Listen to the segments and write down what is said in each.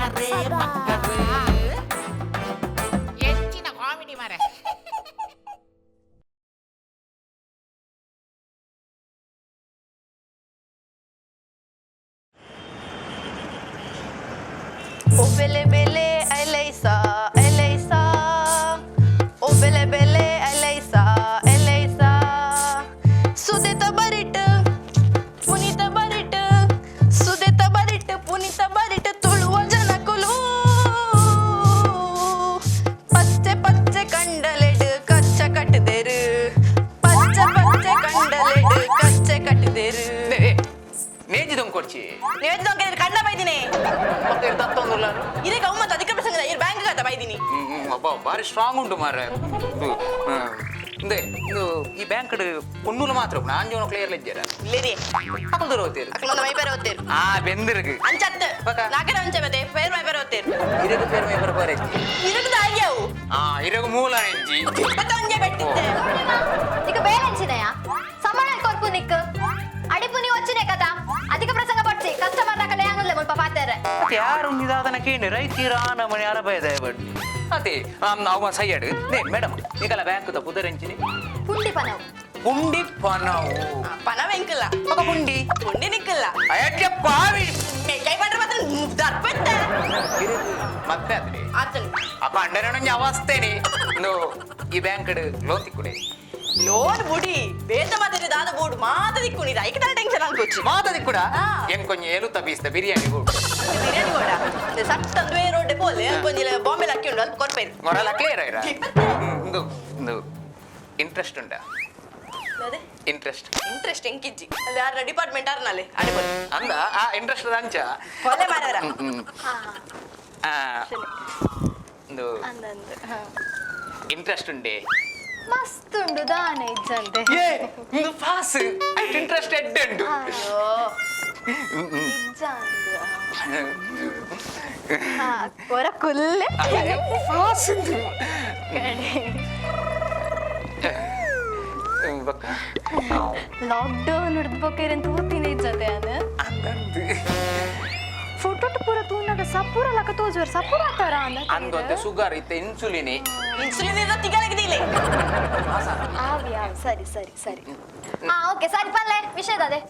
ಮಕ್ಕರೇ ಮಕ್ಕರೇ ಎಂಚಿನ ಕಾಮಿಡಿ ಮಾರೆ. O bele bele Eleysa Eleysa, O bele bele Eleysa Eleysa, ಸುದೆತ ಬರಿಟ್ ಪುನೀತ ಬರಿಟ್, ಸುದೆತ ಬರಿಟ್ ಪುನೀತ ಬರಿಟ್ ತುಳುವ ಜನಕುಲು, ಪಚ್ಚೆ ಪಚ್ಚೆ ಕಂಡಲೆಡ್ ಕಚ್ಚ ಕಟ್ಟದೆರು, ಪಚ್ಚೆ ಪಚ್ಚೆ ಕಂಡಲೆಡ್ ಕಚ್ಚೆ ಕಟ್ಟದೆರು. ನೇಜಿದೊಂದು ಕೊಡ್ಚಿ. ನೀವು ಕಣ್ಣ ಬೈದಿನಿ. ಮತ್ತೆ ದತ್ತೊಂದುಲ್ಲ. ಇದಕ್ಕೆ ಅಮ್ಮ ಅಧಿಕ ಪ್ರಸಂಗ ಇರ್ ಬ್ಯಾಂಕ್ ಕಥ ಬೈದಿನಿ. ಅಬ್ಬಾ, ಭಾರಿ ಸ್ಟ್ರಾಂಗ್ ಉಂಟು ಮಾರ್ರೆ. ಇದು ಇಂದೆ ಇದು ಈ ಬ್ಯಾಂಕ್ ಒನ್ನೂಲು ಮಾತ್ರ ಆಂಜೋನ ಕ್ಲಿಯರ್ ಲೆಜ್ಜರ. ಇಲ್ಲೇರಿ. ಅಕಲ್ ದೂರ ಹೋಗ್ತೀರಿ. ಅಕ್ಲ ಮೈ ಪೇರ ಓದ್ತೇರು. ಆ ಬೆಂದಿರ್ಗ್. ಅಂಚತ್ತು. ಬಕ. ನಾಲ್ಕರ ಅಂಚೆ ಬತ್ತೆ ಪೇರ್ ಮೈ ಪೇರ ಓದ್ತೇರು. ಇರಗ ಪೇರ್ ಮೈ ಬರ ಹೆಜ್ಜಿ. ಇದಕ್ಕೆ ತಾಯಿಯವು. ಆ ಇರಗ ಮೂಲ ಹೆಜ್ಜಿ. ಮತ್ತೆ ಒಂಜೆ ಬೆಟ್ಟಿದ್ದೆ. ఇక ಬೇರೆಂಚಿನಯ ಸಂಬಳ ಕೊರ್ಪು ನಿಕ್ ಅಡಿಪು ನೀವು వచ్చినే కదా ಅಧಿಕ ಪ್ರಸಂಗ ಪಡ್ಸಿ ಕಸ್ಟಮರ್ ನಕಲೆ ಯಾಂಗಲ್ಲ ಮುಲ್ಪ ಪಾತೆರೆ. ಮತ್ತೆ ಯಾರು ನಿದಾದನ ಕೇಳಿ ರೈತೀರ ನಮ್ಮನೆ ಯಾರ ಬಯದ ಬಡ್ ಅದೇ ನಾವು ಸೈಯಡ್ ನೇ ಮೇಡಮ್ ನಿಕಲ ಬ್ಯಾಂಕ್ ದ ಪುದರೆಂಚಿನಿ? ಪುಂಡಿ ಪನವು. ಪುಂಡಿ ಪನವು. ಪನವ ಎಂಕಲ್ಲ. ఒక ಪುಂಡಿ. ಪುಂಡಿ ನಿಕ್ಕಲ್ಲ. ಅಯ್ಯ ಪಾವಿ. ಕೈ ಪಂಡ್ರೆ ಮಾತ್ರ ದರ್ಪೆತ್ತೆ. ಮತ್ತೆ ಅದೇ. ಆತನು. ಅಪ್ಪ ಅಂಡರಣ ಅವಸ್ಥೆನೆ ಈ ಬ್ಯಾಂಕ್ ಲೋನ್ ತಿಕ್ಕುಡೆ. ಲೋನ್ ಬುಡಿ, ಬೇತ ಮಾತಿದೆ ದಾದ ಬೋರ್ಡ್ ಮಾತ ದಿಕ್ಕು ನೀರು ಐಕೆ ಟೆನ್ಷನ್ ಅನ್ಕೋಚಿ. ಮಾತ ದಿಕ್ಕುಡ. ಆ. ಎಂ ಕೊಂಚ ಏಲುತ್ತ ಬೀಸ್ತ ಬಿರಿಯಾನಿ ಬೋಡು. ಬಿರಿಯಾನಿ ಕೂಡ ಸಟ್ ಅಂದ್ವೇ ರೋಡ್ ಪೋಲೆ ಕೊಂಜ ಬಾಂಬೆ ಲಕ್ಕಿ ಉಂಡು ಅಲ್ಪ ಕೊರ್ಪೇರು. ಮೊರಲ ಕ್ಲಿಯರ್ ಐರ. ಇಂದು ಇಂದು ಇಂಟ್ರೆಸ್ಟ್ ಉಂಟಾ? ಅದೇ. ಇಂಟ್ರೆಸ್ಟ್. ಇಂಟ್ರೆಸ್ಟ್ ಎಂಕಿಜ್ಜಿ, ಅಲ್ಲಿ ಯಾರ ಡಿಪಾರ್ಟ್ಮೆಂಟ್ ಆರ್ನಾಲೆ ಅಡೆ ಬೋಲೆ. ಅಂದ ಆ ಇಂಟ್ರೆಸ್ಟ್ ಅಂಚ. ಕೊಲೆ ಮಾರರ. ಆ, ಇಂದು ಇಂಟ್ರೆಸ್ಟ್ ಉಂಡೆ. ಮಸ್ತ್ ಉಂಡು ದಾನೆ ಇಜ್ಜಂತೆ. ಏ ಇಂದು ಪಾಸ್ ಐಟ್ ಇಂಟ್ರೆಸ್ಟ್ ಎಡ್ ಉಂಡು. ಒರ ಕುಲ್ಲೆ. ಪಾಸ್ ಇಂದು ಬಕ್ಕ. ಲಾಕ್ಡೌನ್ ಹಿಡ್ದು ಬೊಕ್ಕ ತೂತಿನ ಇಜ್ಜತೆ ಅನ್. ಅಂದಂದು. ಫೋಟೋ ಪೂರ ತೂನಾಗ ಸಪೂರ ಲಕ ತೋಜುವರು ಸಪೂರ ಆತಾರ. ಅಂದೊತ್ತೆ ಸುಗರ್ ಇತ್ತೆ ಇನ್ಸುಲಿನ್. ಇನ್ಸುಲಿನ್ ಇರೋ ತಿಂಗಳಿಗೆ. ಆವಿ ಆವಿ, ಸರಿ ಸರಿ ಸರಿ, ಹಾ ಓಕೆ ಸರಿ, ಪಲ್ಲೆ ವಿಷಯದ ಅದೇ.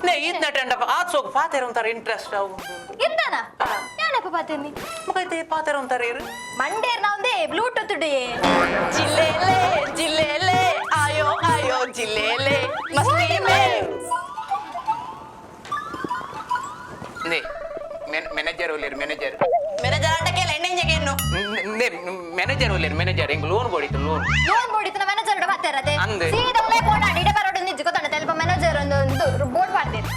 ನೇ ಈತ್ ನಟಂಡಪ್ಪ ಆತ್ ಸೋಗ್ ಪಾತೆರ ಒಂಥರ ಇಂಟ್ರೆಸ್ಟ್ ಅವು. ಎಂತಾನ ಯಾನಪ್ಪ ಪಾತೇನಿ? ಮಗೈತೆ ಪಾತೆರ ಒಂಥರ ಇರು. ಮಂಡೇರ್ ನಾವಂದೇ ಬ್ಲೂಟೂತ್ ಡೇ. ಜಿಲ್ಲೆಲೆ ಜಿಲ್ಲೆಲೆ ಆಯೋ ಆಯೋ ಜಿಲ್ಲೆಲೆ ಮಸ್ತಿ ಮೇ. ನೇ ಮ್ಯಾನೇಜರ್ ಒಲ್ಲೇರು ಮ್ಯಾನೇಜರ್. ಮ್ಯಾನೇಜರ್ ಆಟ ಕೇಳ ಎಣ್ಣೆ ಇಂಜೆಗೆ. ನೇ ಮ್ಯಾನೇಜರ್ ಒಲ್ಲೇರು ಮ್ಯಾನೇಜರ್ ಎಂಗ್ ಲೋನ್ ಬೋಡಿತ್ತು ಲೋನ್. ಲೋನ್ ಬೋಡಿತನ ಮ್ಯಾನೇಜರ್ ಉಡ ಪಾತೇರತೆ. ಅಂದೆ. ಸೀದಾ ಉಲೇ ಪೋಣ ಇಡ ಬರೋಡು ನಿಜ್ಜು ಗೊತ್ತಂಡ ತೆಲ್ಪ ಮ್ಯಾನೇಜರ್ ಒಂದು ಒಂದು ಬೋರ್ಡ್ ಪಾಡ್ದೇರು.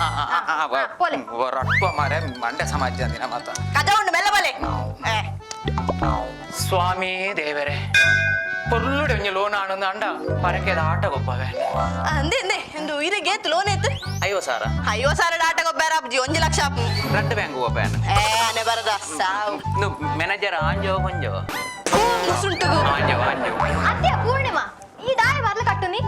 ಪೋಲೆ. ರಟ್ಪ ಮಾರೆ ಮಂಡ್ಯ ಸಮಾಜ ಅಂದಿನ ಮಾತ. ಕಜ ಉಂಡು ಮೆಲ್ಲ ಬಲೆ ಏ. ಸ್ವಾಮಿ ದೇವರೇ ಪೊರ್ಲುಡೆ ಒಂಜಿ ಲೋನ್ ಆಣಂದು ಅಂಡ ಪರಕೆದ ಆಟ ಗೊಪ್ಪವೆ. ಅಂದೆ ಅಂದೆ ಎಂದು ಇರೆ ಗೇತ್ ಲೋನ್ ಏತ್? 50,000. 50,000 ಆಟ ಗೊಬ್ಬರ ಅಪ್ಜಿ 1 ಲಕ್ಷ ಆಪು. ರಡ್ಡು ಬ್ಯಾಂಕ್ ಗೊಪ್ಪೇನ. ಏ ಅನೆ ಬರದ ಸಾವು. ಮ್ಯಾನೇಜರ್ ಆಂಜೋ ಕೊಂಜೋ. ಮುಸುಂಟುಗು. ಆಂಜೋ ಆಂಜೋ. ಅತ್ಯ ಪೂರ್ಣಿಮಾ ಈ ದಾಯ ಬರ್ಲ ಕಟ್ಟುನಿ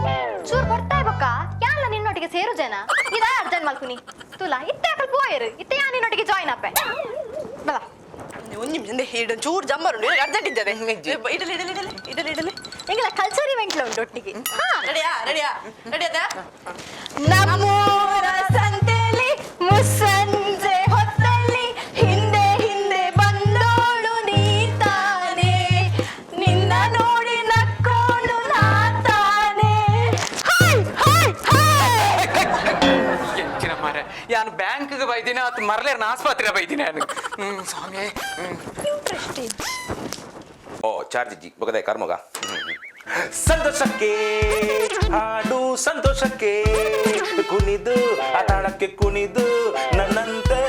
ಚೂರ್ ಬರ್ತಾಯ್ ಬೊಕ್ಕ ಯಾನ್ಲ ನಿನ್ನೊಟ್ಟಿಗೆ ಸೇರು ಜನ ಈ ದಾಯ ಅರ್ಜೆಂಟ್ ಮಲ್ಕುನಿ ತುಲಾ ಇತ್ತೆ ಅಕಲ್ ಪೋಯರು ಇತ್ತೆ ಯಾ ನಿನ್ನೊಟ್ಟಿಗೆ ಜಾಯಿನ್ ಅಪ್ಪೆ ಬಲ. ಒಂದು ನಿಮಿಷ ಅಂದೆ ಇಡ ಚೂರು ಜಂಬರ್ ಉಂಡು ಅರ್ಜೆಂಟ್ ಇದ್ದದೆ. ಇಡಲಿ ಇಡಲಿ ಇಡಲಿ ಇಡಲಿ ಇಡಲಿ. ಎಂಗಲ ಕಲ್ಚರ್ ಇವೆಂಟ್ಲ ಉಂಟು ಒಟ್ಟಿಗೆ ಹಾ. ರೆಡಿಯಾ ರೆಡಿಯಾ ರೆಡಿ ಅದ ನಮ್ಮೂರ ಸಂತೆಲಿ ಮುಸ್ಸಂಜೆ ಹೊತ್ತಲ್ಲಿ ಹಿಂದೆ ಹಿಂದೆ ಬಂದೋಳು ನೀ ತಾನೆ, ನಿನ್ನ ನೋಡಿ ನಕ್ಕೋಳು ನಾ ತಾನೆ, ಹೈ ಹೈ ಹೈ. ಎಂಚಿನ ಮಾರೆ ಯಾನು ಬ್ಯಾಂಕ್ಗೆ ಬೈದಿನ ಅದು ಮರಲೇರ್ನ ಆಸ್ಪತ್ರೆ ಬೈದಿನ ಯಾನು ಸ್ವಾಮಿ ಹ್ಮ್. ಓ ಚಾರ್ಜ್ ಇಜ್ಜಿ ಬೊಕದೆ ಕರ್ಮಗ ಸಂತೋಷಕ್ಕೆ ಹಾಡು ಸಂತೋಷಕ್ಕೆ ಕುಣಿದು ಆ ತಾಳಕ್ಕೆ ಕುಣಿದು ನನ್ನಂತೆ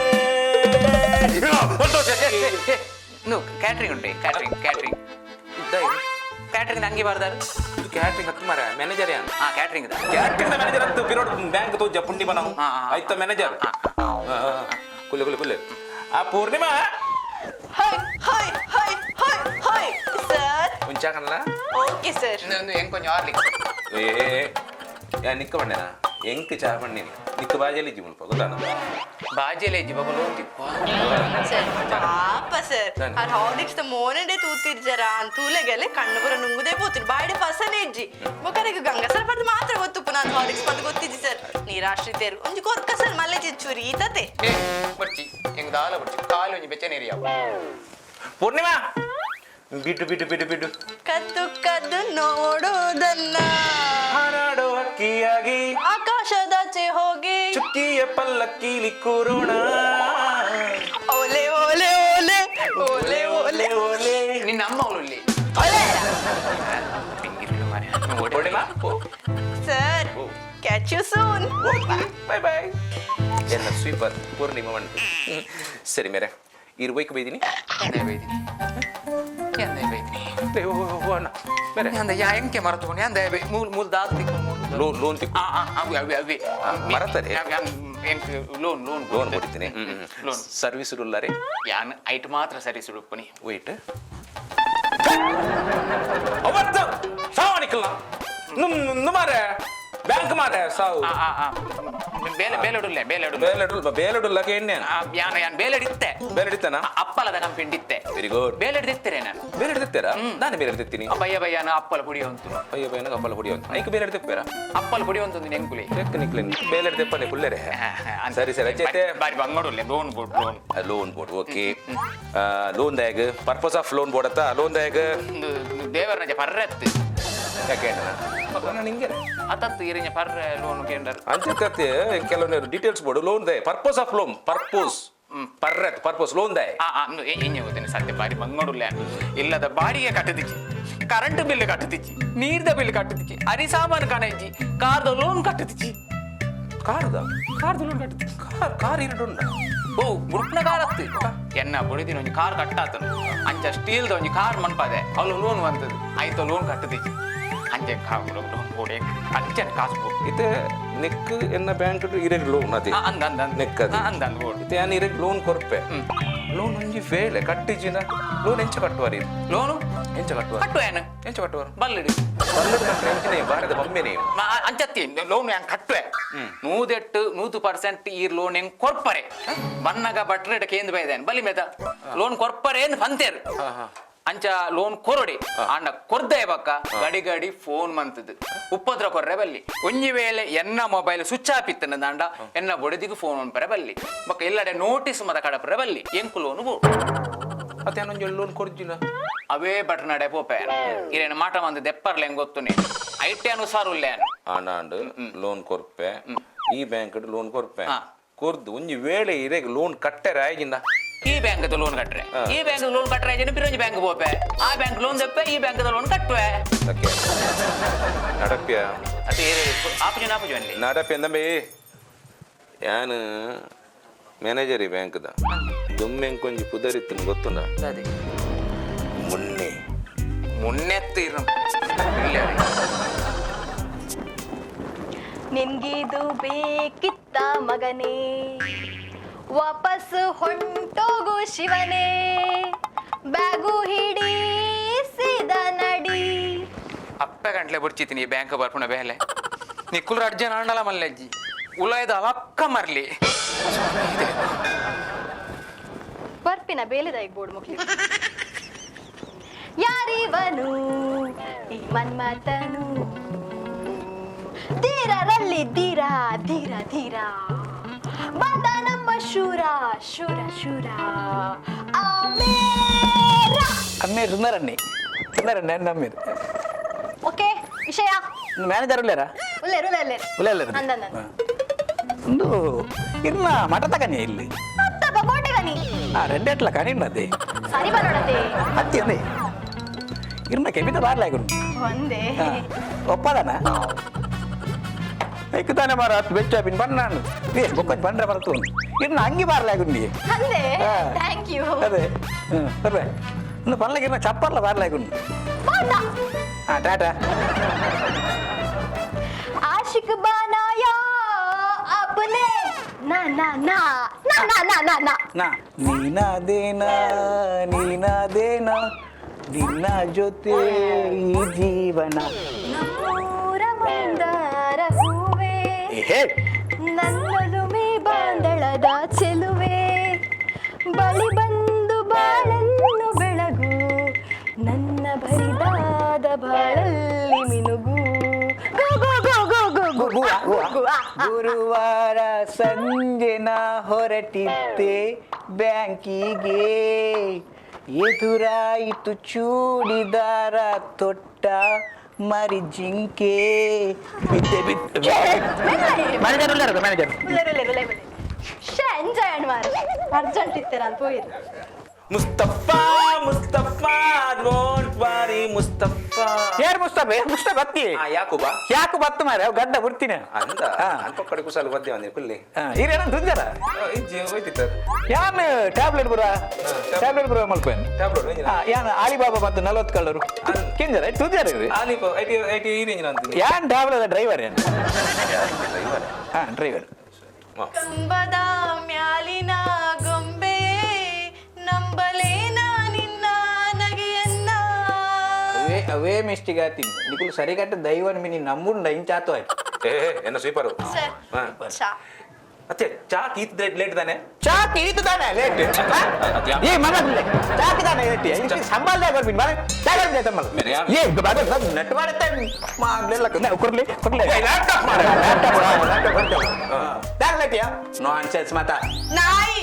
ಸಂತೋಷಕ್ಕೆ. ಏ, ನು ಕ್ಯಾಟ್ರಿಂಗ್ ಉಂಟೆ ಕ್ಯಾಟ್ರಿಂಗ್ ಕ್ಯಾಟ್ರಿಂಗ್ ಕ್ಯಾಟ್ರಿಂಗ್ ಅಂಗಿ ಬರ್ದಾರು. ಇದು ಕ್ಯಾಟ್ರಿಂಗ್ ಹತ್ತು ಮಾರ ಮ್ಯಾನೇಜರ್ ಯಾನ್. ಹಾ ಕ್ಯಾಟ್ರಿಂಗ್ ಕ್ಯಾಟ್ರಿಂಗ್ ಮ್ಯಾನೇಜರ್ ಅಂತ ಬಿರೋಡ್ ಬ್ಯಾಂಕ್ ತೋಜ ಪುಂಡಿ ಬನಾವು. ಹಾ, ಹಾ. ಆಯ್ತಾ ಮ್ಯಾನೇಜರ್ ಕುಲ್ಲೆ ಕುಲ್ಲೆ ಕುಲ್ಲೆ ಆ ಪೂರ್ಣಿಮಾ. High high high high high sir. ఉంచాకనలా. Okay sir. ಎಂಗ್ ಕೊಂಚ ಆರ್ಲಿಕ್ಸ್. ಏ ಯಾ ನಿಕ್ಕ ಬಂಡೆನಾ ಎಂಕ್ ಚಾ ಬಂಡಿನಿ. ನಿಕ್ಕ ಬಾಜಲಿ ಮುಲ್ಪ ಗೊತ್ತಾನ ಬಾಜೆಲೆ ಇಜ್ಜಿ ಬಾಬಾ ಲೋನ್ ತಿಕ್ವಾ ಸರ್ ಪಾಪ ಸರ್ ನಾನ್. ಆ ಹಾರ್ಲಿಕ್ಸ್ ದ ಮೋನಡೆ ತೂತಿರ್ಜರ ತೂಲೆಗೆಲ್ಲ ಕಣ್ಣು ಬರ ನುಂಗುದೇ ಪೋತಿರ್ ಬಾಯಿಡೆ ಫಸನೆ ಇಜ್ಜಿ ಬೊಕರೆಗ್ ಗಂಗಸರ ಪಡ್ದು ಮಾತ್ರ ಗೊತ್ತುಪ್ಪು ನಾನು ಹಾರ್ಲಿಕ್ಸ್ ಪಡ್ದು ಗೊತ್ತಿಜ್ಜಿ ಸರ್ ನೀರಾಶ್ರಿತೇರು ಒಂಜಿ ಕೊರ್ಕ ಸರ್ ಮಲ್ಲೆ ಚೂರಿ ಈತತೆ ಏ ಬರ್ಚಿ ಎಂಗ್ ದಾಲ ಬರ್ಚಿ ಕಾಲು ಒಂಜಿ ಬೆಚ್ಚನೇರಿ ಯಾವ ಪೂರ್ಣಿಮಾ ಬಿಡು ಬಿಡು ಬಿಡು ಬಿಡು ಕದ್ದು ಕದ್ದು ನೋಡೋದನ್ನ ಹಾರಾಡೋ ಹಕ್ಕಿಯಾಗಿ ಆಕಾಶದಾಚೆ ಹೋಗಿ ಚುಕ್ಕಿಯ ಪಲ್ಲಕ್ಕಿಲಿ ಕೂರೋಣ ಓಲೆ ಓಲೆ ಓಲೆ ಓಲೆ ಓಲೆ ಓಲೆ ನಿನ್ನ ಅಮ್ಮ ಅವಳು ಇಲ್ಲಿ ಓಲೆ ಪಿಂಗಿರ್ಲು ಮಾರ್ರೆ. Purnima sir catch you soon bye bye ಎಲ್ಲ ಸ್ವೀಪರ್ ಪೂರ್ಣಿಮಾ ಉಂಟು ಸರಿ ಮೇರೆ ಇರು ಬೈಕ್ ಬೈದಿನಿ ಎಂದೇ ಬೈದಿನಿ ಎಂದೇ ಬೈದಿನಿ ಅಣ್ಣ ಮೇರೆ ಅಂದ ಯಾ ಎಂಕೆ ಮರತುಕೊಂಡು ಎಂದ ಮೂಲ್ ಮೂಲ್ ದಾತ್ ತಿಕ್ಕು ಮೂಲ್ ಲೋನ್ ಲೋನ್ ತಿಕ್ಕು ಆ ಆ ಅವೆ ಅವೆ ಅವೆ ಆ, ಮರತದೆ? ಎಂಕ್ ಲೋನ್ ಲೋನ್ ಲೋನ್ ಕೊಡ್ತೀನಿ ಲೋನ್ ಸರ್ವಿಸ್ ಉಲ್ಲಾರೆ ಯಾನ್ ಐಟ್ ಮಾತ್ರ ಸರ್ವಿಸ್ ಉಡುಪನಿ ವೇಟ್ ಅವತ್ತು ಸಾವಣಿಕಲ್ಲ ಮಾರೆ ಬ್ಯಾಂಕ್ ಮಾರೆ ಸಾವು ಆ ಆ ಆ ಬೇಲೆ ಬೇಲೆಡುಲ್ಲೆ ಬೇಲೆಡು ಬೇಲೆಡು ಬೇಲೆಡುಲ್ಲಕ್ಕೆ ಎಣ್ಣೆ ಯಾನ್ ಯಾನ್ ಬೇಲೆಡಿತ್ತೆ ಬೇಲೆಡಿತ್ತಾನ ಅಪ್ಪಲದ ಕಂಪೆಂಡಿತ್ತೆ ವೆರಿ ಗುಡ್ ಬೇಲೆಡ್ದಿತ್ತೆರೆ ನಾನು ಬೇಲೆಡ್ದಿತ್ತೀರಾ ನಾನು ಬೇಲೆಡ್ದಿತ್ತೀನಿ ಬಯ್ಯ ಬಯ್ಯನ ಅಪ್ಪಲ ಪುಡಿ ಉಂಟು ಅಯ್ಯೋ ಬಯ್ಯನ ಅಪ್ಪಲ ಪುಡಿ ಉಂಟು ಐಕ್ ಬೇಲೆಡ್ದಿಪ್ಪೇರಾ ಅಪ್ಪಲ ಪುಡಿ ಉಂಟು ನೆಂಕುಲಿ ಟೆಕ್ನಿಕ್ಲಿ ಬೇಲೆಡ್ದಿಪ್ಪನೆ ಕುಲ್ಲೆರೆ ಸರಿ ಸರಿ ಅಚ್ಚೈತೆ ಬಾರಿ ಬಂಗಡುಲ್ಲೆ loan board loan loan board okay loan ದಾಗ ಪರ್ಪಸ್ ಆಫ್ ಲೋನ್ ಬೋರ್ಡ್ ಅತ್ತ ಲೋನ್ ದಾಗ ದೇವರನಜ ಪರ್ರೆತ್ತು ಯಾಕೆ ನಾನು ಹಿಂಗೆ ಅತತ್ತು ಇರಿഞ്ഞ ಪರ್ರೆ ಲೋನ್ ಕೇಂದ್ರ ಅಂಚೆ ಕೆಲವೊಂದು ಡೀಟೇಲ್ಸ್ ಬೋರ್ಡ್ ಲೋನ್ ದಾಯ ಪರ್ಪಸ್ ಆಫ್ ಲೋನ್ ಪರ್ಪೋಸ್ ಪರ್ರೆತ್ ಪರ್ಪಸ್ ಲೋನ್ ದಾಯ ಆ ಆ ಎಂಜ ಗೊತ್ತೇನೆ ಸತ್ಯ ಬಾರಿ ಬಂಗಡುಲ್ಲೆ ಇಲ್ಲದ ಬಾಡಿಗೆ ಕಟ್ಟದಿಚ್ಚಿ ಕರೆಂಟ್ ಬಿಲ್ ಕಟ್ಟದಿಚ್ಚಿ ನೀರ್ದ ಬಿಲ್ ಕಟ್ಟದಿಚ್ಚಿ ಅರಿ ಸಾಮಾನು ಕಾಣಜ್ಜಿ ಕಾರ್ದ ಲೋನ್ ಕಟ್ಟದಿಚ್ಚಿ ಕಾರ್ದ ಕಾರ್ದ ಲೋನ್ ಕಟ್ಟದಿಚ್ಚಿ ಕಾರ್ ಕಾರ್ ಇರಡುಂಡ ಓ ಮುರುಕ್ನ ಕಾರ್ ಅತ್ತು ಎನ್ನ ಬುಡಿದಿನ ಒಂಜಿ ಕಾರ್ ಕಟ್ಟಾತನು ಅಂಚ ಸ್ಟೀಲ್ದ ಒಂಜಿ ಕಾರ್ ಮನ್ಪಾದೆ ಅವ್ಲು ಲೋನ್ ಬಂತದ್ದು ಆಯ್ತು ಲೋನ್ ಕಟ್ಟದಿಚ್ಚಿ ಅಂಚೆ ಕಾರ್ ಲೋನ್ ಕೊಡೆ ಅಂಚನೆ ಕಾಸು ಕೊಡು ಇತ್ತೆ ನೆಕ್ ಎನ್ನ ಬ್ಯಾಂಕ್ ಇರೆಗ್ ಲೋನ್ ಅದೇ ಆ, ಅಂದ ಅಂದ ಅಂದ ನೆಕ್ ಅದು ಆ, ಅಂದ ಅಂದ ಬೋಡು ಇತ್ತೆ ಯಾನ್ ಇರೆಗ್ ಲೋನ್ ಕೊರ್ಪೆ ಲೋನ್ ಒಂಜಿ ವೇಳೆ ಕಟ್ಟಿಜಿನ ಲೋನ್ ಎಂಚ ಕಟ್ಟುವಾರಿ ಲೋನು ಎಂಚ ಕಟ್ಟುವಾರ ಕಟ್ಟು ಏನು ಎಂಚ ಕಟ್ಟುವಾರ ಬಲ್ಲಿಡು ಬಲ್ಲಡು ಕಟ್ಟರೆ ಎಂಚನೆ ಬಾರದ ಬೊಂಬೆನೆ ಅಂಚತ್ತಿ ಲೋನ್ ಯಾನ್ ಕಟ್ಟುವೆ ನೂದೆಟ್ಟು 100% ಈ ಲೋನ್ ಹೆಂಗ್ ಕೊರ್ಪರೆ ಬನ್ನಗ ಬಟ್ರೆಡ್ ಕೇಂದ್ರ ಬೈದೇನ್ ಬಲಿ ಮೇತ ಲೋನ್ ಕೊರ್ಪರೆ ಎಂದು ಪಂತೇರು ಅಂಚ ಲೋನ್ ಕೊರೊಡಿ ಅಂಡ ಕೊರ್ದೆ ಬಕ್ಕ ಗಡಿ ಗಡಿ ಫೋನ್ ಮಂತದ್ದು ಉಪದ್ರ ಕೊರ್ರೆ ಬಲ್ಲಿ ಒಂಜಿ ವೇಳೆ ಎನ್ನ ಮೊಬೈಲ್ ಸ್ವಿಚ್ ಆಫ್ ಇತ್ತನ ದಾಂಡ ಎನ್ನ ಬೊಡದಿಗೆ ಫೋನ್ ಅನ್ಪರೆ ಬಲ್ಲಿ ಬಕ್ಕ ಇಲ್ಲಡೆ ನೋಟಿಸ್ ಮತ ಕಡಪರೆ ಬಲ್ಲಿ ಎಂಕು ಲೋನ್ ಬೋ ಅತ್ತೆ ಒಂಜಿ ಲೋನ್ ಕೊರ್ಜಿನ ಅವೇ ಬಟ್ನಡೆ ಪೋಪೆ ಇರೇನು ಮಾಟ ಮಂದ ದೆಪ್ಪರ್ಲೆ ಹೆಂಗ್ ಗೊತ್ತುನಿ ಐಟಿ ಅನುಸಾರ ಉಲ್ಲೇನು ಆನಾಂಡ್ ಲೋನ್ ಕೊರ್ಪೆ ಈ ಬ್ಯಾಂಕ್ ಲೋನ್ ಕೊರ್ಪೆ ಹಾ. ಕೊರ್ದು ಒಂಜಿ ವೇಳೆ ಇರೆಗ್ ಲೋನ್ ಕಟ್ಟರೆ ಆಯ್ಗಿಂದ ಈ ಬ್ಯಾಂಕ್ ಲೋನ್ ಕಟ್ರೆ ಈ ಬ್ಯಾಂಕ್ ಲೋನ್ ಕಟ್ರೆ ಜನ ಪಿರಂಜಿ ಬ್ಯಾಂಕ್ ಪೋಪೆ ಆ ಬ್ಯಾಂಕ್ ಲೋನ್ ದೆಪ್ಪೆ ಈ ಬ್ಯಾಂಕ್ ಲೋನ್ ಕಟ್ಟುವೆ ಓಕೆ ನಡಪ್ಯ ಅದು ಆಪುಜು ಆಪುಜು ಅಲ್ಲಿ ನಡಪ್ಯ ಎಂದಂಬೆ ಯಾನ್ ಮ್ಯಾನೇಜರ್ ಈ ಬ್ಯಾಂಕ್ದ ದುಮ್ಮೆಂಗ್ ಕೊಂಜಿ ಪುದರಿತ್ತು ಗೊತ್ತುಂಡ ಅದೇ ಮುನ್ನೆ ಮುನ್ನೆತ್ತು ಇರು ಇಲ್ಲ ರೀ. ನಿನ್ಗಿದು ಬೇಕಿತ್ತ ಮಗನೇ, ವಾಪಸ್ ಹೊಂಟೋಗು ಶಿವನೇ, ಬ್ಯಾಗು ಹಿಡಿ ಸೀದಾ ನಡಿ. ಅಪ್ಪ ಗಂಟ್ಲೆ ಬುಡ್ಚಿತೀನಿ ಈ ಬ್ಯಾಂಕ್ ಬರ್ಪುಣ ಬೇಲೆ ನಿಕ್ಕುಲ್ ಅರ್ಜನ ಆಂಡಲ ಮಲ್ಲಜ್ಜಿ ಉಲಾಯ್ದ ಅವಕ್ಕ ಮರ್ಲಿ ಬರ್ಪಿನ ಬೇಲೆದಾಯಿಗ್ ಬೋರ್ಡ್ ಮುಕ್ಲಿ. ಯಾರಿವನು ಈ ಮನ್ಮಥನು, ಧೀರರಲ್ಲಿ ಧೀರ ಧೀರ ಧೀರ ಬಂದ ನಮ್ಮ ಶೂರ ಶೂರ ಶೂರ ಆಮೇರ. ಅಮ್ಮೆ ಸುಂದರಣ್ಣಿ ಸುಂದರಣ್ಣಿ ಅಣ್ಣ ಅಮ್ಮೇರು ಓಕೆ ವಿಷಯ ಮ್ಯಾನೇಜರ್ ಉಳ್ಳೇರಾ ಉಲ್ಲೇರು ಉಲ್ಲೇರು ಉಲ್ಲೇರು ಅಂದ ಅಂದ ಒಂದು ಇರ್ನ ಮಠ ತಗನಿ ಇಲ್ಲಿ ಅತ್ತಪ್ಪ ಕೋಟೆಗನಿ ಆ ರೆಡ್ಡೆಟ್ಲ ಕಣಿಂಡದೆ ಸರಿ ಬರೋಣತೆ ಅತ್ತಿ ಅಂದೆ ಇರ್ನ ಕೆಬಿತ ಬಾರ್ಲಾಗುಂಡು ಒಂದೇ ಒಪ್ಪದನ ಐಕುತಾನೆ ಮಾರ ಹತ್ತು ಬೆಚ್ಚ ಬಿನ್ ಬಣ್ಣಾನು ಏ ಬೊಕ್ಕೊಂಜ್ ಬಂಡ್ರೆ ಬರತು ಇರ್ನ ಅಂಗಿ ಬಾರ್ಲಾಗುಂಡಿ ಅಂದೆ ಹಾ. Thank you ಅದೇ ಹ್ಞೂ ಬರ್ಬೆ ಇನ್ನು ಪನ್ಲಗಿರ್ನ ಚಪ್ಪರ್ಲ ಬಾರ್ಲಾಗುಂಡು ಬಾಂಡ ಹಾಂ ಟಾಟಾ आशिक बनाया अपने ना ना ना ना ना ना ना ना ನಾ ನೀನಾದೇನಾ ನೀನಾದೇನಾ ನಿನ್ನ ಜೊತೆ ಈ ಜೀವನ ನಮ್ಮೂರ ಮಂದಾರ ಹೂವೇ ಹೇ ನನ್ನ ಚಂದದ ಚೆಲುವೆ, ಬಳಿ ಬಂದು ಬಾಳನ್ನು ಬೆಳಗು, ನನ್ನ ಬರಿದಾದ ಬಾಳಲ್ಲಿ ಮಿನುಗು. ಗೋ ಗೋ ಗೋ ಗೋ ಗೋ ಗೋ ಗು, ಆ, ಗು, ಆ. ಗು, ಆ, ಆ. ಗುರುವಾರ ಸಂಜೆ ನಾ ಹೊರಟಿದ್ದೆ ಬ್ಯಾಂಕಿಗೆ, ಎದುರಾಯಿತು ಚೂಡಿದಾರ ತೊಟ್ಟ ಮರಿ ಜಿಂಕೆ. ಬಿದ್ದೆ ಬಿದ್ದೆ. ಮ್ಯಾನೇಜರ್ ಉಲ್ಲಾರ ಮ್ಯಾನೇಜರ್. ಉಲ್ಲೇರು, ಉಲ್ಲೇರು, ಉಲ್ಲೇರು. ಶೇ ಎಂಜಾಯ್ ಅಣ್ಣ ಮಾರ್ರೆ. ಅರ್ಜೆಂಟ್ ಇತ್ತೀರ ಅಂತ ಹೋಯಿರು. Mustafa Mustafa, don't worry Mustafa. ಯಾರು ಮುಸ್ತಫಾ? ಯಾರು ಮುಸ್ತಫಾ ಅತ್ತಿ? ಆ, ಯಾಕುಬ? ಯಾಕು ಬತ್ತು ಮಾರೆ, ಅವ್ ಗಡ್ಡ ಬಿಡ್ತೀನಿ. ಅಂದ ಅಲ್ಪ ಕಡೆ ಕುಸಾಲು ಬದ್ದೆ ಬಂದೆ ಕುಲ್ಲಿ. ಹಿರಿಯನ ತುಂಜರ. ಇಜ್ಜಿ ಹೋಯ್ತಿತ್ತ. ಯಾನ್ ಟ್ಯಾಬ್ಲೆಟ್ ಬುರ, ಟ್ಯಾಬ್ಲೆಟ್ ಬುರ ಮಲ್ಪೇನ್. ಟ್ಯಾಬ್ಲೆಟ್. ಯಾನ್ ಆಲಿಬಾಬಾ ಮತ್ತು 40 ಕಳ್ಳರು ಕೆಂಜರ ತುಂಜರ. ಆಲಿಪ IT IT ಈ ರೇಂಜ್ ಅಂತೀನಿ. ಯಾನ್ ಟ್ಯಾಬ್ಲೆಟ್ ಡ್ರೈವರ್ ಯಾನ್. ಹಾ, ಡ್ರೈವರ್. ಕಂಬದ ಮ್ಯಾಲಿನ ಗೊಂಬೆ, ನಂಬಲೇನ ನಿನ್ನ ನಗೆಯನ್ನ. ಅವೇ ಅವೇ ಮಿಸ್ಟೇಕ್ ಆತೀನಿ ನಿಕುಲು ಸರಿಗಟ್ಟ ದೈವನ್ ಮಿನಿ ನಂಬುಂಡ ಇಂಚಾತು ಆಯ್ತು. ಏ, ಎನ್ನ ಸ್ವೀಪರು. ಸರ್, ಚಾ. ಅತ್ತೆ ಚಾ ಕೀತಿದ್ರೆ ಲೇಟ್ ತಾನೆ? ಚಾಕ್ ಈತು ತಾನೆ ಲೇಟ್. ಏ ಮಗ, ಚಾಕ್ ತಾನೆ ಲೇಟ್. ಸಂಬಾಲ್ದ ಬರ್ಬಿನ್ ಮರ ಚಾಕ್ ಬರ್ಬಿನ್ ಸಂಬಾಲ್. ಮೇರೆ ಯಾ- ಏ ಬದ ನೆಟ್ ಮಾಡುತ್ತೆ ಮಾಗ್ಲೆಲ್ಲ ಕೊರ್ಲಿ ಕೊರ್ಲಿ. ಲ್ಯಾಪ್ಟಾಪ್ ಮಾರ್ರೆ. ಲ್ಯಾಪ್ಟಾಪ್ ಲ್ಯಾಪ್ಟಾಪ್ ಬರ್ತೇವೆ. ದಾಗ್ ಲೇಟಿಯಾ ನಾನ್ ಸೆನ್ಸ್ ಮಾತಾ. ನಾಯಿ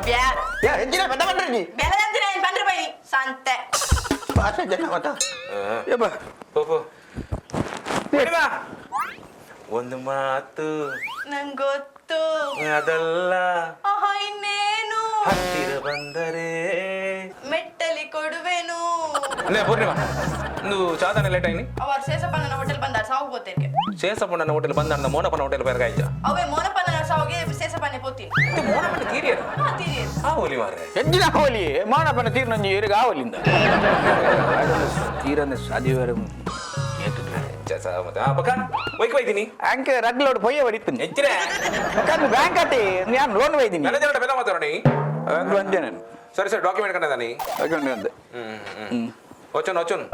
ಬ್ಯಾ. ಯಾ ಹೆಜ್ಜಿನ ಬದ ಬಂದ್ರಿ. ಬೆಳೆದಂತಿನ ಬಂದ್ರೆ ಬೈ ಸಂತೆ. ಭಾಷೆ ಜನ ಮಾತಾ ಯಬ್ಬ. ಪೋ ಪೋ. ಪೂರ್ಣಿಮಾ, ಒಂದು ಮಾತು. ನಂಗೊತ್ತು. ಅದಲ್ಲ. ಆಹಾ, ಇನ್ನೇನು? ಹತ್ತಿರ ಬಂದರೆ ಮೆಟ್ಟಲಿ ಕೊಡುವೆನು. ಲೇ ಪೂರ್ಣಿಮಾ, ಒಂದು ಚಾದಾನೆ ಲೇಟ್ ಆಯ್ನಿ. ಅವರು ಶೇಷಪ್ಪನ ಹೋಟೆಲ್ ಬಂದಾರ ಸಾವು ಬೋತೇರ್ಗೆ. ಶೇಷಪ್ಪನ ಹೋಟೆಲ್ ಬಂದ, ಮೋನಪ್ಪನ ಹೋಟೆಲ್ ಬೇರೆ ಆಯ್ತಾ? ಅವೇ ಮೋನಪ್ಪನ ಸಾವಿಗೆ ಶೇಷಪ್ಪನೇ ಪೋತೀನಿ. ಮೋನಪ್ಪನ ತೀರಿಯರು. ಹಾ, ತೀರಿಯರು. ಆ ಹೋಲಿ ಮಾರ್ರೆ. ಹೆಜ್ಜಿನ ಹೋಲಿ ಮಾನಪ್ಪನ ತೀರ್ನೊಂಜಿ ಇರಿಗೆ ಆವಲಿಂದ ತೀರಂದ ಸಾದಿವರ. ಮತ್ತೆ ಆ ಬಕ ಒಯ್ಕ್ ಒಯ್ತೀನಿ. ಅಂಕೆ ರಗ್ಲೋಡ್ ಪೊಯ್ಯ ಹೊಡಿತೀನಿ. ಹೆಚ್ಚಿನ. ಬ್ಯಾಂಕ್ ಅತ್ತೆ ನಾನು ಲೋನ್ ಒಯ್ದೀನಿ. ಮ್ಯಾನೇಜರ್ ಬೆಲ್ಲ ಮಾತಾಡೋಣ. ಅಂಜನ. ಸರಿ ಸರಿ, ಡಾಕ್ಯುಮೆಂಟ್ ಕಂಡದಾನಿ. ಅಂದೆ. ಹ್ಮ್, ವಚನ್ ವಚನ್.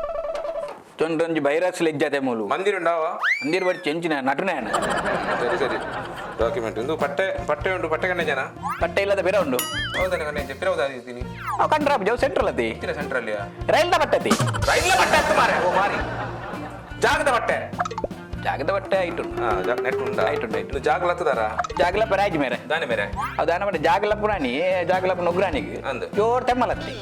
ತೊಂದೊಂಜಿ ಬೈರಸ್ ಲೆಜ್ಜಾತೆ ಮೂಲು. ಮಂದಿರ ಉಂಡಾವ? ಮಂದಿರ ಬಡಿ ಚೆಂಚಿನ ನಟನೆ. ಸರಿ ಸರಿ, ಡಾಕ್ಯುಮೆಂಟ್ ಒಂದು ಪಟ್ಟೆ ಪಟ್ಟೆ ಉಂಟು. ಪಟ್ಟೆ ಕಂಡೆ ಜನ. ಪಟ್ಟೆ ಇಲ್ಲದ ಬೇರೆ ಉಂಡು. ಹೌದಾ? ಕಂಡೆ ಪಿರವದ ಇದ್ದೀನಿ. ಅವು ಕಂಡ್ರ ಜೋ ಸೆಂಟ್ರಲ್ ಅತಿ. ಇತ್ತಿನ ಸೆಂಟ್ರಲ್ಲಿಯಾ? ರೈಲ್ದ ಪಟ್ಟತಿ. ರೈಲ ಬಟ್ಟೆ ಹತ್ತು ಮಾರೆ, ಓ ಮಾರಿ, ಜಾಗದ ಬಟ್ಟೆ. ಜಾಗದ ಬಟ್ಟೆ ಆಯ್ತು. ಹಾ, ನೆಟ್ ಉಂಟಾ? ಆಯ್ತು ಉಂಟು, ಆಯ್ತು. ಇನ್ನು ಜಾಗಲ ಹತ್ತದಾರ? ಜಾಗಲ ಪರಾಜ್ ಮೇರೆ. ದಾನೆ ಮೇರೆ. ಅದು ದಾನ ಮಾಡಿ ಜಾಗಲ ಪುರಾಣಿ ಜಾಗಲ ನೊಗ್ರಾಣಿಗೆ. ಅಂದು. ಜೋರ್ ತೆಮ್ಮಲತ್ತಿ.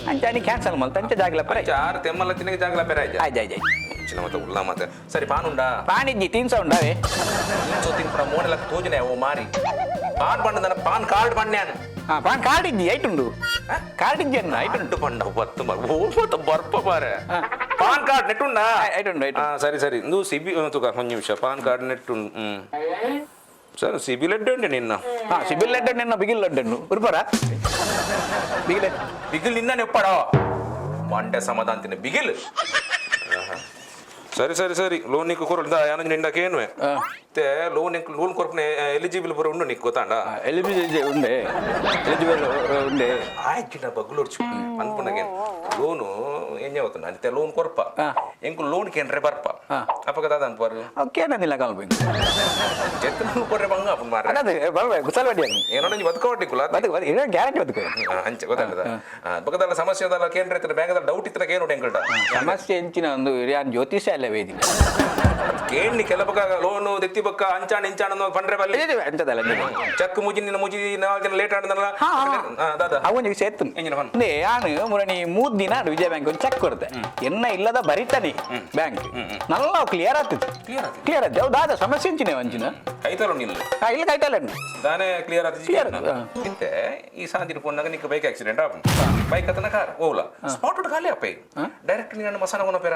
ಅಂಚ ಕ್ಯಾನ್ಸಲ್ ಮಲ್ತ ಅಂಚ ಜಾಗಲ ಪರ. ಚಾರ್ ತೆಮ್ಮಲ ತಿನ್ನಗೆ ಜಾಗಲ ಪೆರ ಆಯ್ತು. ಆಯ್ತು ಆಯ್ತು ಆಯ್ತು. ಚಿನ್ನ ಮತ್ತೆ ಉಲ್ಲ ಮತ್ತೆ ಸರಿ ಪಾನ್ ಉಂಡಾ? ಪಾನಿಜ್ಜಿ ತೀನ್ ಸೌಂಡ್ ಅವೇ. ಇಂಚೋ ತಿನ್ಪುನ ಮೋನೆಲ ತೋಜನೆ ಓ ಮಾರಿ, ಪಾನ್ ಪಂಡ ಪಾನ್ ಕಾರ್ಡ್ ಪಣ್ಯಾನ. ಹಾ, ಪಾನ್ ಕಾರ್ಡ್ ಇಜ್ಜಿ, ಐಟ್ ಉಂಡು ಕಾರ್ಡ್ ಇಜ್ಜಿ ಅನ್ನ ಐಟ್ ಉಂಡು. ಅಂಟು ಪಂಡ ಬತ್ತು ಮಾರ ಓ ಮತ್ತೆ ಬರ್ಪ ಬಾರೆ. ಹಾ. PAN card net ಉಂಡಾ? ಐಟ್ ಉಂಡು, ಐಟ್. ಹಾ, ಸರಿ ಸರಿ, ನೀವು ಸಿಬಿ ತುಕ ಒಂದು ನಿಮಿಷ, PAN card net ಉಂಡು. ಹ್ಮ್ ಸರ್, ಸಿಬಿಲ್ ಎಡ್ಡೆ ಉಂಟು ನಿನ್ನ. ಹಾ, ಸಿಬಿಲ್ ಲಡ್ಡು ನಿನ್ನ, ಬಿಗಿಲ್ ಲಡ್ಡು ಉರ್ಪರ ಬಿಗಿಲೆ. ಬಿಗಿಲ್ ನಿನ್ನ ನೆಪ್ಪಡ ಮಂಡೆ ಸಮಾಧಾನ ತಿನ್ನ ಬಿಗಿಲ್. ಆಹಾ. ಸರಿ ಸರಿ ಸರಿ, ಲೋನ್ ನಿಕ್ಕು ಕೊರಡು ಯಾನಂಜ ನಿಂಡ ಕೇನುವೆ. ಮತ್ತೆ ಲೋನ್ ಲೋನ್ ಕೊರಪನೆ ಎಲಿಜಿಬಲ್ ಬರ ಉಂಡು ನಿಕ್ಕು ಗೊತ್ತಾಂಡ? ಎಲಿಜಿಬಲ್ ಉಂಡೆ, ಎಲಿಜಿಬಲ್ ಉಂಡೆ. ಆಯ್ತು, ಬಗ್ಲೊಡ್ಚು ಅನ್ಪುನಗೆ ಲೋನು ಎಂಜ ಗೊತ್ತುಂಡ ಅಂತೆ ಲೋನ್ ಕೊರ್ಪ. ಎಂಕು ಲೋನ್ ಕೇಂದ್ರೆ ಬರ್ಪ. ಅಪಗ ದಾದ ಅನ್ಪಾರು? ಅವು ಕೇನಂದಿಲ್ಲ ಕಾಲ್ಬೇಕು. ಜೆತ್ತ ಕೊರ್ರೆ ಬಂಗ ಅಪ್ಪನ್ ಮಾರ್ರೆ. ಅದೇ ಬರ್ಬೇಕು ಕುಸಲ್ ಬಡ್ಡಿ. ಏನೋ ನಂಜಿ ಬದುಕೋಟಿಕ್ಕುಲ. ಬದುಕು ಬದುಕು, ಏನೋ ಗ್ಯಾರಂಟಿ ಬದುಕು. ಅಂಚೆ ಗೊತ್ತಾಗ್ತದ ಬಗದಲ್ಲ ಸಮಸ್ಯೆ ಅದಲ್ಲ ಕೇಂದ್ರ ಇತ್ತು ಬ್ಯಾಂಕ್ ಡೌಟ್ ಇತ್ತು ಕೇನು ಎಂಕಲ್ಟ. ಸಮಸ್ಯೆ ಎಂಚಿನ ಒಂದು ಯಾನ್ ಜ್ಯೋತಿಷ್ಯ ಅಲ್ಲ ವೇದಿ. ಕೇಣಿ ಕೆಲ ಬಕ್ಕ ಲೋನು ದೆತ್ತಿ ಬಕ್ಕ ಅಂಚಾಣ ಇಂಚಾಣ ಅನ್ನೋ ಪಂಡ್ರೆ ಬಲ್ಲಿ. ಎಂತದಲ್ಲ. ಚಕ್ ಮುಜಿ ನಿನ್ನ ಮುಜಿ 4 ದಿನ ಲೇಟ್ ಆಡದಲ್ಲ. ದಾದ? ಅವನಿಗೆ ಸೇತು. ಎಂಜಿನ ಫನ್? ಯಾನು ಮುರಣಿ 3 ದಿನ ವಿಜಯ ಬ್ಯಾಂಕ್ ಒಂದು ಚೆಕ್ ಕೊಡ್ತೆ ಎನ್ನ ಇಲ್ಲದ ಬರಿತಾನೆ ಬ್ಯಾಂಕ್ ನಲ್ಲ ಕ್ಲಿಯರ್ ಆಗ್ತದೆ. ಕ್ಲಿಯರ್ ಆಗ್ತದೆ. ಕ್ಲಿಯರ್ ಆಗ್ತದೆ ಹೌದು. ಸಮಸ್ಯೆ ಎಂಚಿನ ವಂಚಿನ? ಐತಲ್ಲ ನಿಲ್ಲ. ಹಾ, ಇಲ್ಲ ಕೈಟಲ್ಲ. ದಾನೆ ಕ್ಲಿಯರ್ ಆತ? Clear ಆತು, ಹಾ. ಇತ್ತೆ ಈ ಸಾಂದಿನ ಪೊನ್ನಾಗ ನಿಕ್ಕ ಬೈಕ್ ಆಕ್ಸಿಡೆಂಟ್ ಆಪು, ಬೈಕ್ ಅತನ ಕಾರ್ ಓಲ ಸ್ಪಾಟ್ ಉಟ್ ಖಾಲಿ ಅಪ್ಪೆ, ಡೈರೆಕ್ಟ್ ನೀನು ಮಸಾನ ಕೊನ ಪೇರ.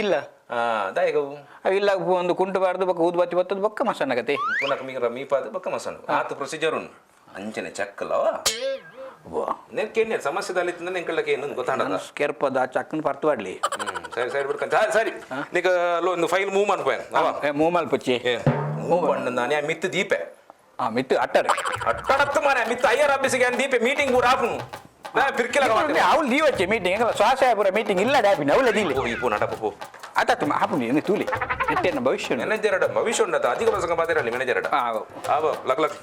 ಇಲ್ಲ. ಆ ದಾಯಗವು. ಅವು ಇಲ್ಲ, ಒಂದು ಕುಂಟು ಬಾರ್ದು ಬೊಕ್ಕ ಊದು ಬತ್ತಿ ಬತ್ತದ ಬೊಕ್ಕ ಮಸಾನಗತೆ. ಪುನಃ ಮೀರ ಮೀಪಾದ ಬೊಕ್ಕ ಮಸಾನ ಆತ ಪ್ರೊಸೀಜರ್ ಉಂಡು ಅಂಚನೆ ಚಕ್ಕಲವ. ನೇನ್ ಕೇಳಿ ಸಮಸ್ಯೆ ದಾಲಿತ್ತಂದ್ರೆ ಎಂಕಲ್ಡಕ್ಕೆ ಏನು ಗೊತ್ತಾಂಡದ. ಕೆರ್ಪದ ಚಕ್ಕನ್ ಪರ್ತು ಬಾಡ್ಲಿ. ಸರಿ ಸರಿ ಬಿಡ್ಕಂತ ಸರಿ, ನಿಕ loan file move ಮನ್ಪೇನ್ ಅವ. ಮೂವ್ ಮಲ್ಪಚ್ಚಿ. ಏ ಮೂವ್ ಬಣ್ಣ ನಾನೇ ಮಿತ್ತು ದೀಪೆ. ಆ ಮಿತ್ತು ಅಟ್ಟರೆ. ಅಟ್ಟಡತ್ತು ಮಾರೆ, ಮಿತ್ತು ಐಆರ್ ಆಫೀಸಿಗೆ ದೀಪೆ ಮೀಟಿಂಗ್ ಪೂರ ಆಪುನು ನಾ ಫಿರ್ಕಿಲ. ಅವ್ಳು ದೀವಚ್ಚೆ ಮೀಟಿಂಗ್ ಶ್ವಾಸಪುರ ಮೀಟಿಂಗ್ ಇಲ್ಲ ಡ್ಯಾಪಿನ ಅವಳ ದೀಲಿ. ಓ ಈ ಪೂ ನಡಪ ಪೋ. ಆತಾತು ಹಾಪುನಿ ತೂಲಿ. ಎಟ್ಟೆನ ಭವಿಷ್ಯ ಉಂಡು. ಮ್ಯಾನೇಜರ್ ಅಡ ಭವಿಷ್ಯ ಉಂಡತ ಅಧಿಕ ಪ್ರಸಂಗ ಪಾತಿರಲಿ ಮ್ಯಾನೇಜರ್ ಅಡ. ಆವು. ಆವ ಲಕ್ ಲಕ್.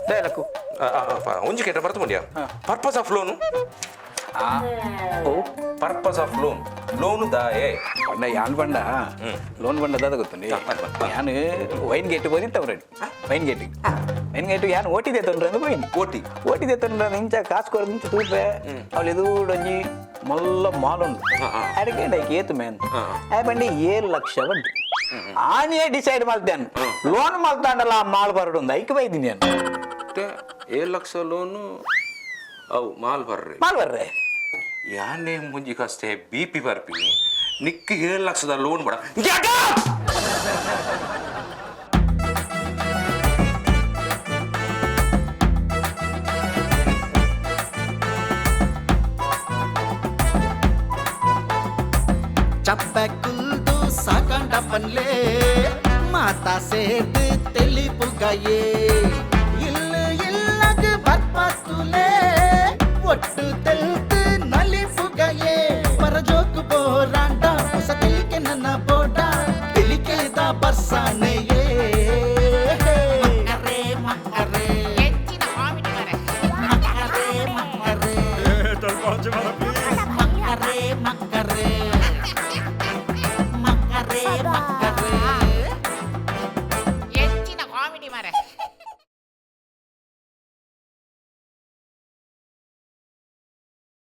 ದಾಯ ಲಕ್ಕು? ಒಂಜಿ ಕೇಟ ಬರ್ತು ಮುಂಡ್ಯಾ ಪರ್ಪಸ್ ಆಫ್ ಲೋನ್. ಆ ಓ. ಪರ್ಪಸ್ ಆಫ್ ಲೋನ್, ಲೋನ್ ದಾಯೆ? ಪಂಡ ಯಾನ್ ಪಂಡ ಲೋನ್ ಪಂಡ ದಾದ ಗೊತ್ತುಂಡಿ? ಯಾನ್ ವೈನ್ ಗೇಟ್ ಹೋದಿತ್ತ ಅವ್ರೆಡ್. ವೈನ್ ಗೇಟ್, ವೈನ್ ಗೇಟ್ ಯಾನ್ ಓಟಿದೆ ತೊಂದ್ರೆ ಅಂದ್ ಪೋಯಿನಿ. ಓಟಿ. ಓಟಿದೆ ತೊಂದ್ರೆ ಇಂಚ ಕಾಸು ಕೊರದು ಇಂಚ ತೂಪೆ, ಅವಳು ಎದುಡೊಂಜಿ ಮಲ್ಲ ಮಾಲ್ ಉಂಡು. ಅಡಕ್ಕೆ ಡೈಕ್ ಏತು ಮೇನ್ ಆಯ್ ಬಂಡಿ 7 ಲಕ್ಷ ಬಡ್ಡಿ. ಆನಿಯೇ ಡಿಸೈಡ್ ಮಲ್ತೇನೆ, ಲೋನ್ ಮಲ್ತಾಂಡಲ್ಲ ಆ ಮಾಲ್ ಬರಡು ಐಕ್ ಬೈದಿನಿ ನಾನು. 7 ಲಕ್ಷ ಲೋನು, ಅವು ಮಾಲ್ ಬರ್ರಿ. ಮಾಲ್ ಬರ್ರೆ. ಯಾನೇ ಮುಂಜಿ ಕಷ್ಟೇ ಬಿ ಪಿ ಬರ್ಪಿನಿ, ನಿಕ್ಕ 7 ಲಕ್ಷದ ಲೋನ್ ಬಡ. ಚಪ್ಪೆ ಕುಲ್ದು ಸಾಕಂಡ ಪನ್ಲೆ ಮಾತಾ ಸೇರ್ದು தெளிப்புகையே இல்லு இல்லகு பற்பத்துலே ஒட்டு தெல்த்து நலிப்புகையே பரஜோக்கு போராண்டா ಹೊಸ ತೆಲಿಕೆ ನನ್ನ ಬೋಡ ತೆಲಿಕೆದ ಬರ್ಸಾನೆ.